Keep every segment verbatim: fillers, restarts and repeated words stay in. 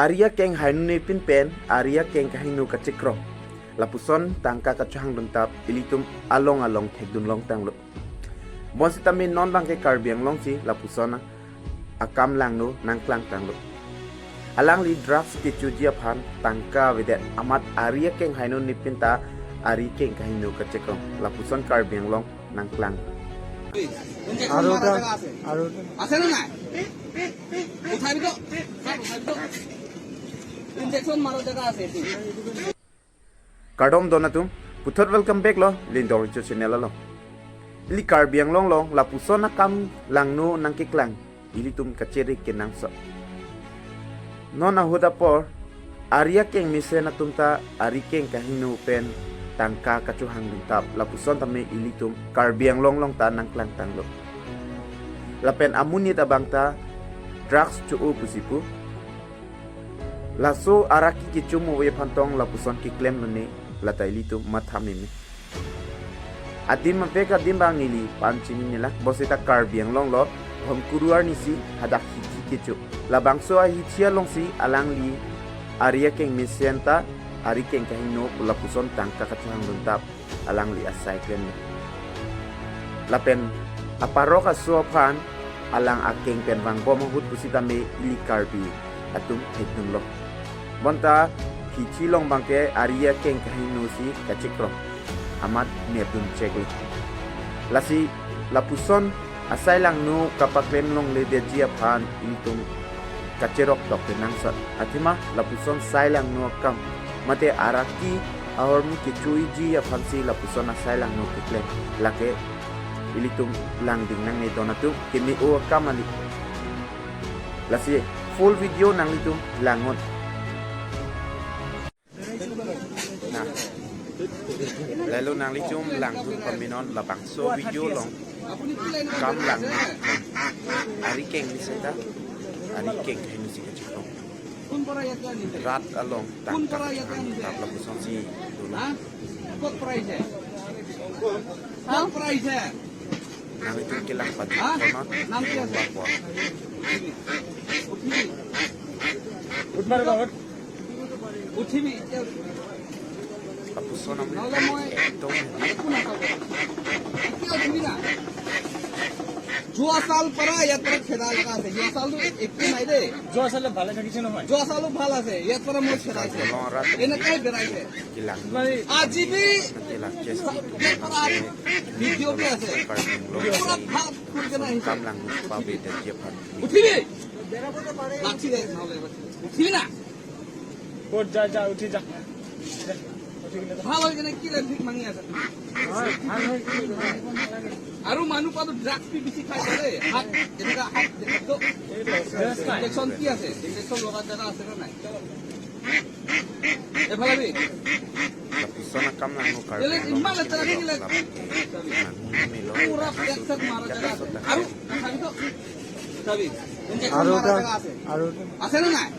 Ari akeng hainunepin pen ari akeng kahingno kachekrong, lapuson tangka kachohangdun tap ilitum along along thekdun longtanglo. Bonsitame non abangke Karbi Anglong si lapuson akam langno nangklangtanglo. Alangli drugs kechoji aphan tangka avedet amat ari akeng hainunepin ta ari akeng kahingno kachekrong, lapuson Karbi Anglong nangklang. আৰু এটা, আৰু এটা। আছে নে নাই? উঠাই দিব। ছাৰ, উঠাই দিব। ইনজেকশ্যন মাৰা জেগা আছে এইটো। Kardom don atum, puthot welcome back lo Lindor Richo channel along. Ili Karbi Anglong along lapuson akam langno nangkeklang ilitum kachere kenangsot. Non ahut apor ari akeng mesen atum ta ari akeng kahingno pen tangka kachohangdun tap, lapuson tame ilitum Karbi Anglong along ta nangklangtanglo. Lapen amonit abang ta drugs cho-o pusi pu. Laso araki kecho mo aphan tong lapuson keklemlone, lata ilitum matha meme. Adim avek adim abang neli panchinine lang, bonsita Karbi Anglong lo, Hom Kuru arnisi hadak hithi kecho. Labangso ahithi alongsi alangli ari akeng mesen ta ari akeng kahingno lapuson tangka kachohangdun tap alangli asai klemlo. Lapen aparok aso aphan alang akeng pen vangbom ahut pusitame ili Karbi atum thekdunlo. Bonta hithi along abangke ari akeng kahingno si kachekrong amat nepdun cheklo. Lasi lapuson asai langno kapaklem longledetji aphan ilitum kacherok tok kenangsot. Athema lapuson sai langno akam mate araki ahormu kechoiji aphansi lapuson asai langno keklem, lake ilitum langding nangne don atum, keme-o akam kali. Lasi full video nanglitum langnon. Nah, lalo nanglitum langdun pamenon labangso video along kam lang ari akeng mesen ta ari akeng kahingno si kachekrong. Rat along tangka kachohang tap lapusonsi dolo. Nanglitum kelang padu kono. উঠিবি, এতিয়া উঠিবি। Lapuson amri. নহ'লে মই একদম একো নাপাব। এতিয়া উঠিবি না। যোৱা চাল পৰা ইয়াত পৰা খেদা লগা আছে। যোৱা চালটো একো নাই দেই। যোৱা চালে ভালে থাকিছে নহয়? যোৱা চালো ভাল আছে। ইয়াত পৰা মই খেদাইছে। Long rat. এনেকাই বেৰাইছে। Kelang. আজি B Nanti lah, case itu. ইয়াত পৰা ভিডিঅ' কি আছে? Puthot ভাল কৰি কেনে আহিছে। Kam langno pavedetji aphan. উঠিবি। লাঠি দে, নহ'লে এবাৰ। উঠিবি না? ক'ত যা, যা, উঠি যা। যা, উঠি কিনে যা। ভাল হৈ কেনে কি লেট্ৰিক মাঙি আছে? হয়, ভাল হৈ কি? আৰু মানুহ পাতো ড্ৰাগছ পি বেছি খাই দেই। হাত, এনেকা হাত, এইটো। ইনজেকশ্যন কি আছে? ইনজেকশ্যন লগা জেগা আছে নে নাই? এইফালে বি। Lapuson akam langno Karbi Anglong ইমান লেতেৰা দেখিলে। Puৰা পেট চেট মাৰা জেগা আছে। আৰু, চাবি তো। চাবি। ইনজেকশ্যন আৰু মাৰা এটা, জেগা আছে। আৰু এটা। আছে নে নাই?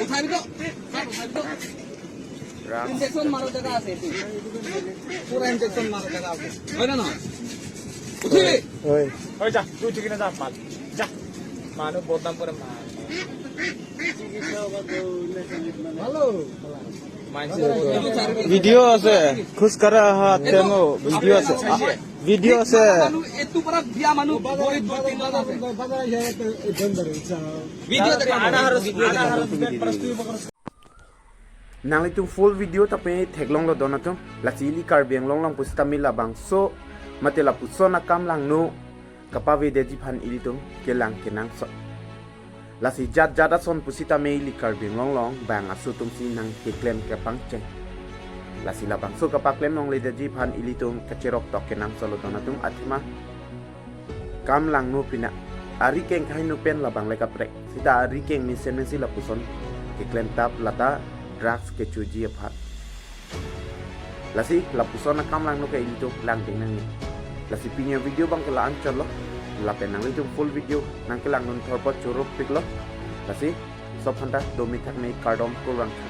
উঠাবি তো। ছাৰ, উঠাবি তো। Drugs ইনজেকশ্যন মাৰা জেগা আছে এইটো। পুৰা ইনজেকশ্যন মাৰা জেগা আছে। হয় নে নহয়? উঠিবি? হয়। হয়, যা, তুই উঠি কিনে যা, মাল। যা। মানুহ বদনাম কৰে, মাল। হেল্ল'। মাইনছে বদনাম। ভিডিঅ' আছে, খোজ কাঢ়া আহা, তেওঁ ভিডিঅ' আছে। আ, ভিডিঅ' আছে। মানুহ, এইটো পৰা বিয়া মানুহ, ভৰি দুই তিনিজন আছে। ভিডিঅ' দেখা নাই। আধা হাৰা, আধা হাৰা। Nanglitum full video tame theklonglo don atum, lasi ili Karbi Anglong along pusitame labangso mate lapuson akam langno kapavedetji aphan ilitum kelang kenangsot. Lasi jat jat ason pusitame ili Karbi Anglong along bang aso atumsi nangkeklem kepangcheng. Lasi labangso kapaklem longledetji aphan ilitum kacherok tok kenangsotlo don atum, athema kam langno pina ari akeng kahingno pen labang le kaprek. Sita ari akeng mesen mesen lapuson keklem tap lata drugs kechoji aphan. Lasi lapuson akam langno ke ilitum langding nangne. Lasi pini avideo abangke la-an chotlo. Lapen nanglitum full video nangkelangdun thorpo choro piklo. Lasi sob aphanta dome thakme, kardom kurvangthu.